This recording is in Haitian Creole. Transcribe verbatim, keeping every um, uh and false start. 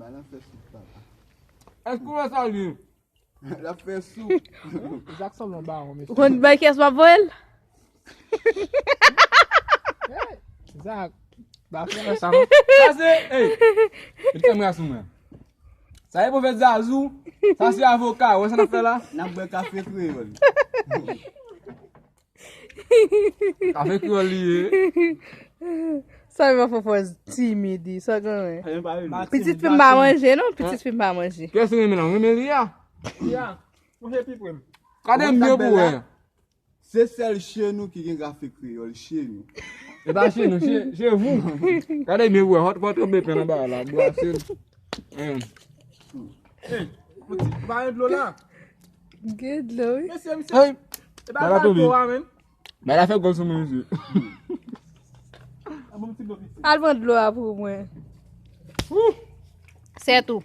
Bay nan fè soup papa. Èske w wè sa li? L ap fè soup. Zak sanble yon bawon, mesye. Ou konn bay kiyès m ap voye l? Zak, ba fè sa non. Sa se, ey, li fè m ras mwen. Sa e pwofèt Zazou, sa se avoka, wè sa n ap fè la? N ap bwè kafe kreyòl. Kafe kreyòl li ye. Sa e pa fò fò timid, sa gen. Anyen pa rele. Pitit fi m pa manje non, pitit fi m pa manje. Kiyès ou renmen la? Ou renmen li a? Ya, mwen se pi pre m. Gade m byen pou wè. Se sèl che nou ki gen kafe kreyòl, che nou. E pa che nou, che, che vou. Gade m byen pou wè. Hot pot yo beten nan bagay la. Bwase l. Em. Mwen ti bare dlo la. Gen dlo, wi. Mesye, misye. Hey, E ba Bala ba tonbe. dlo a menm. Bagay la fè gòl sou mwen, mesye. A bon ti dlo piti. Al pran dlo a pou mwen. Se tou.